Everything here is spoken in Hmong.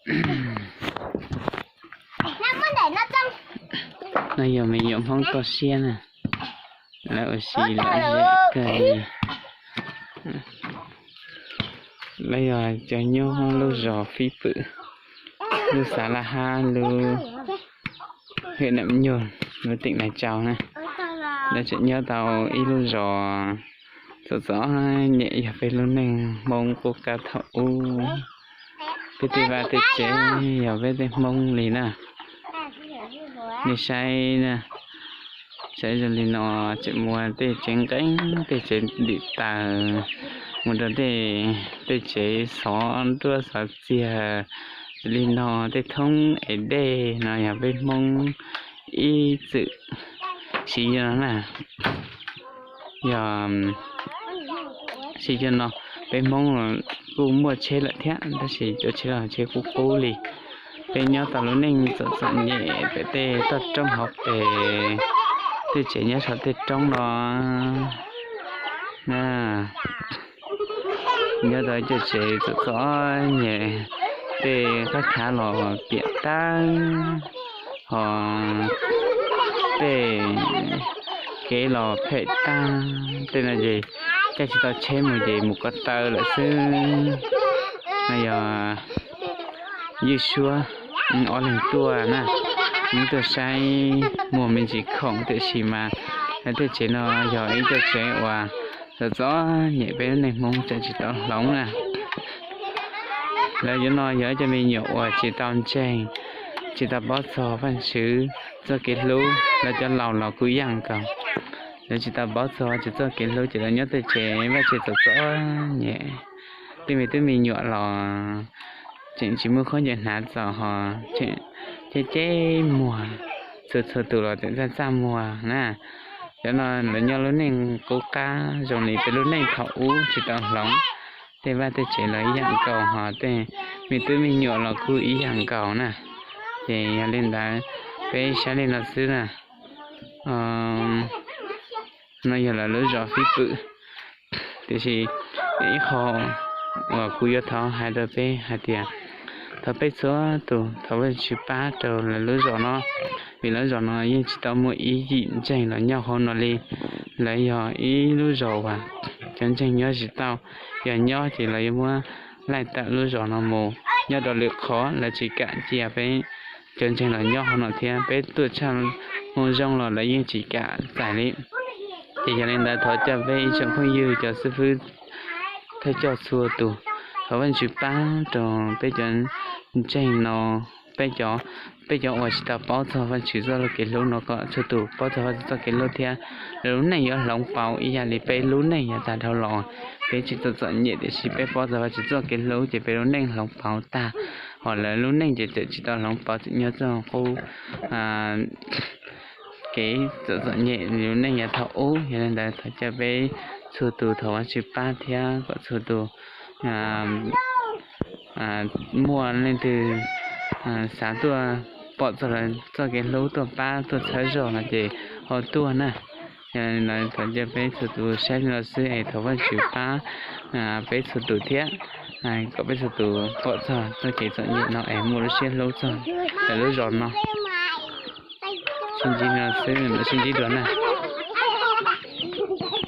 No yog me nyuam Hmoob toj siab na, lawv ua si lom zem kawg li. Lawv yog cov nyob lub zos Fib Pwm, lub xav Laj Hab, lub hwm Nam Nyuj, lub teem Nais Tsau na. Lawv tseem nyob tau ib lub zos txom txom nyem yog peb lub neej Hmoob qub qab thaum ub. Peb tej vaj tej tsev yog peb tej Hmoob li na. Nej saib na, saib zoo li no, tseem muaj tej tsev nqeeb, tej tsev ntim taws, mus rau tej, tej tsev xov nruab xov txiag li no, tej thoob es dej no yog peb Hmoob ib txwm siv zog no na. Yog siv zog no, peb Hmoob kuj muaj tsheb lawm thiab, tab sis cov tsheb los tsheb qub qub li. Peb nyob tau lub neej txom txom nyem pem tej toj roob hauv pes, tej tsev nyob saum tej roob no. Nyob tau cov tsev txom txom nyem, tej qab khav los piam tag, ho tej kev los phem tag, tej no ces caij tsis tau tsheb mus ces mus ko taw lawm xwb. No yog Ywj Suab, ob leeg tuaj na, tuaj saib muaj me ntsis khoom tiam sis mas lawv tej tsev no yog ib co tsev uas txom txom nyem peb lub neej Hmoob tseem tsis tau hloov na. Lawv cov no yog ib co me nyuam uas tsis tau ntseeg, tsis tau paub txog Vajtswv txoj kev hlub. Lawv cov laus los kuj ib yam nkaus, lawv tsis tau paub txog Vajtswv txoj kev hlub ces lawv nyob tej tsev vaj tsev txom txom nyem. Tej me tub me nyuam los tseem tsis muaj khaub ncaws hnav txaus ho tseem ceb ceb muag, txhua txhua tus los tseem txaj txaj muag na. Cov no lawv nyob lub neej qub qab zoo li peb lub neej thaum ub tsis tau hloov. Tej vaj tej tsev los ib yam nkaus ho tej me tub me nyuam los kuj ib yam nkaus na. Ces yog li ntawd peb saib li no xwb na. No yog lawv lub zos Fib Pwm. Tiam sis ib qho uas kuv yuav thov hais rau peb hais tias thov peb txhua tus thov Vajtswv pab rau lawv lub zos no, vim lawv zos no yeej tsis tau muaj ib yim ntseeg los nyob hauv no li. Lawv yog ib lub zos uas cov ntseeg nyob tsis tau, yog nyob ces lawv yuav muab laij tawm lub zos no mus. Nyob rau lwm qhov lawv tsis kam cia peb cov ntseeg los nyob hauv no thiab, peb tuaj tshaj hmoo zoo los lawv yeej tsis kam txais li. Ces yog li ntawd thov coj peb ib tsoom phooj ywg cov xib fwb thawj coj txhua tus, thov Vajtswv pab rau peb cov ntseeg no, peb cov, peb cov uas tsis tau paub txog Vajtswv txoj kev hlub no kom txhua tus paub txog Vajtswv txoj kev hlub thiab lawv lub neej yuav hloov pauv ib yam li peb lub neej yav tag dhau los. Peb tsis txom txom nyem tiam sis peb paub txog Vajtswv txoj kev hlub ces peb lub neej hloov pauv tag, ho lawv lub neej ces tseem tsis tau hloov pauv, tseem nyob txoj qub kev txom txom nyem li lub neej yav thaum ub. Yog li ntawd thov coj peb txhua tus thov Vajtswv pab thiab kom txhua tus muaj leej twg xav tuaj pom txog lawv txoj kev hlub tuaj pab tuaj txhawb zog no ces ho tuaj na. Yog li ntawd thov coj peb txhua tus saib li no xwb es thov Vajtswv pab peb txhua tus thiab, kom peb txhua tus pom txog txoj kev txom nyem no es muaj lub siab hlub txog lawv lub zos no. Sib ntsib li no xwb, sib ntsib dua na.